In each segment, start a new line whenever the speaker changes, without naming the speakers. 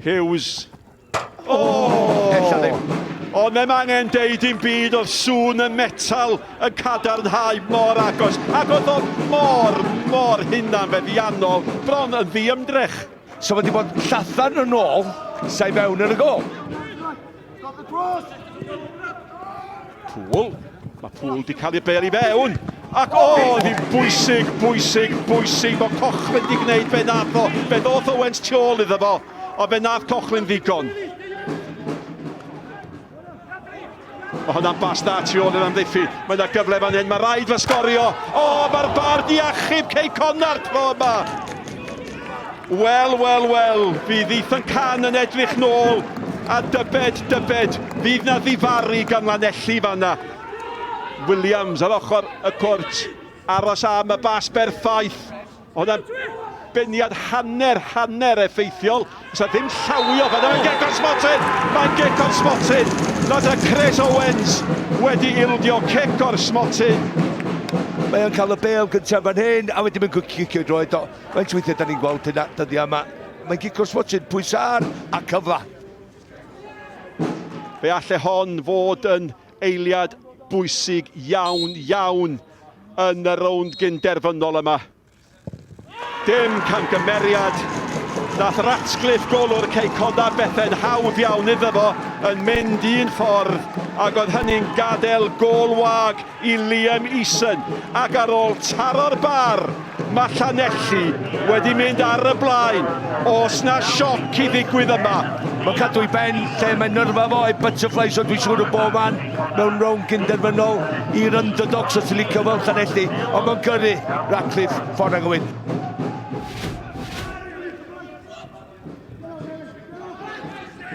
Hughes. O!
Ella ddim.
Ond ddim angen deud dim byd, oedd sŵn y metal yn cadarnhau mor agos, ac oedd o mor, mor hunanfeddiannol, bron yn ddiymdrech.
So mae wedi bod llathan yn ôl, sa'i fewn yn y gol.
Pŵl. Mae Pŵl wedi cael ei bel i fewn. Ac o, oh, hi'n bwysig, bwysig, bwysig bod Cochrane wedi gwneud fe nath o. Fe ddoth Owens tu ôl iddo fo, ond fe nath Cochrane ddigon. Mae hwnna'n bas da tu ôl i'r amddiffyn. Mae yna gyfle fan hyn, mae rhaid fy sgorio. O, oh, mae'r bar di achub Cei Connah tro yma. Wel, wel, wel, fydd Ethan Can yn edrych nôl a dybed, dybed, fydd na ddifaru gan Lanelli fanna. Williams ar ochr y cwrt, aros am y bas berffaith. Hwnna'n beniad hanner, hanner effeithiol. Oes ddim llawio fanna, mae'n gic o'r smotyn! Mae'n gic o'r smotyn! Nawr te Chris Owens wedi ildio cic o'r smotyn.
Mae o'n cael y bêl gyntaf fan hyn, a wedyn mae'n cicio droed o. Faint weithiau da ni'n gweld hynna dyddiau yma. Mae'n gico'r smotyn, pwysau ar a cyfla.
Fe alle hon fod yn eiliad bwysig iawn, iawn yn y rownd gynderfynol yma. Dim camgymeriad. Nath Ratcliffe, golwr Cei Connah, bethau'n hawdd iawn iddo fo yn mynd un ffordd ac oedd hynny'n gadael gôl wag i Liam Eason ac ar ôl taro'r bar mae Llanelli wedi mynd ar y blaen. Oes na sioc i ddigwydd yma?
Mae'n cadw i ben lle mae nyrfa fo, ei butterflies, ond dwi'n siŵr y bob man mewn rownd gynderfynol i'r underdogs os ti'n licio fel Llanelli, ond mae'n gyrru Ratcliffe ffordd anghywir.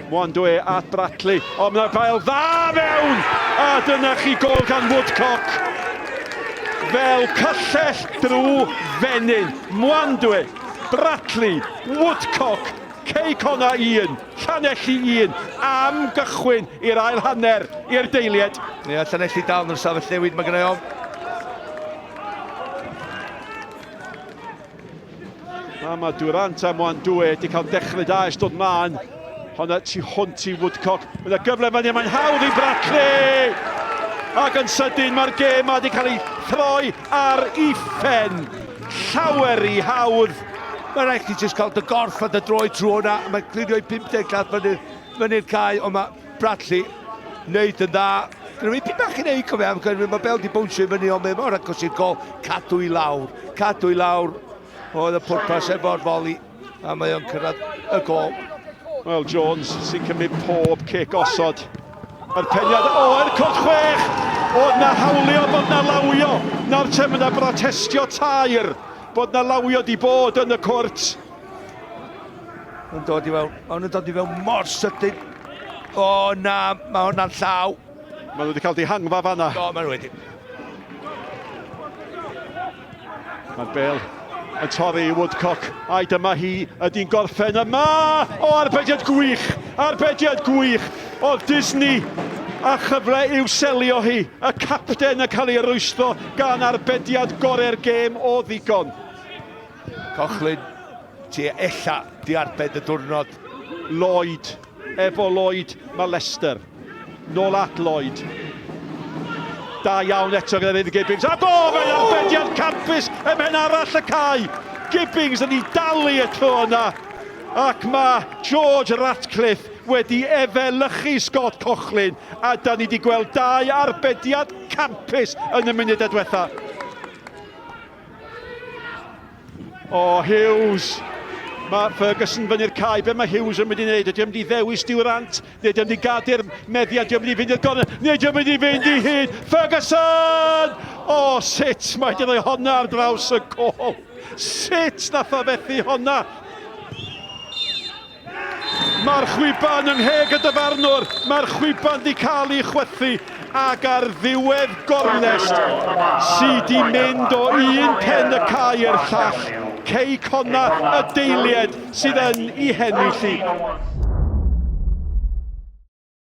Mwandwe at Bradley. O, mae'r bael dda mewn! A dyna chi gol gan Woodcock. Fel cyllell drwy fenyn. Mwandwe, Bradley, Woodcock, Cei Connah 1, Llanelli 1, am gychwyn i'r ail hanner i'r deiliad.
Ie, Llanelli dal yn yr safell newid, mae gennau ofn.
A mae Durant a Mwandwe wedi cael dechrau da ers dod mlaen. Honna tu hwnt i Woodcock. Mae yna gyfle fan hyn, mae'n hawdd i Bradley! Ac yn sydyn mae'r gêm ma wedi cael ei throi ar ei phen. Llawer i hawdd.
Mae rhaid chi jyst cael dy gorff a dy droed trwy hwnna. Mae'n clirio i 50 llath fyny'r fyny cae, ond mae Bradley wneud yn dda. Gyda fi pyn bach i wneud, cofio, am mae Bel di bownsio i fyny, ond mae mor agos i'r gol. Cadw i lawr, cadw i lawr. Oedd y pwrpas efo'r foli, a mae o'n cyrraedd y gol.
Wel, Jones sy'n cymryd pob cic osod. Mae'r peniad, o, er cwrt chwech! Oedd na hawlio bod na lawio. Nawr te, mae na brotestio tair bod na lawio di bod yn y cwrt.
Yn dod i fewn, maen nhw'n dod i fewn mor sydyn. O na, mae hwnna'n llaw.
Maen nhw wedi cael dihangfa fanna.
Do, maen nhw wedi.
Mae'r bel yn torri i Woodcock. Ai dyma hi ydy'n gorffen yma! O, arbediad gwych! Arbediad gwych! Oedd Disney a chyfle i'w selio hi. Y capten yn cael ei rwystro gan arbediad gorau'r gêm o ddigon.
Cochlyn, ti ella di arbed y diwrnod.
Lloyd, efo Lloyd, mae Leicester. Nôl at Lloyd. Da iawn eto gyda David Gibbings. Ac o, mae'n arbediad campus ym mhen arall y cae. Gibbings yn ei dalu y tro yna. Ac mae George Ratcliffe wedi efelychu Scott Cochlin. A da ni wedi gweld dau arbediad campus yn y munudau diwetha. O, Hughes! Mae Ferguson fyny'r cae. Be mae Hughes yn mynd i wneud? Ydy o'n mynd i ddewis Durant? Neu ydy o'n mynd i gadu'r meddiant? Ydy o'n mynd i fynd i'r gornel? Neu ydy o'n mynd i fynd i hyd? Ferguson! O, sut mae wedi rhoi honna ar draws y gol? Sut nath o fethu honna? Mae'r chwiban yng ngheg y dyfarnwr. Mae'r chwiban di cael ei chwythu ac ar ddiwedd gornest sydd di mynd o un pen y cae i'r llall. Cei Connah y deilied sydd yn ei hennill hi.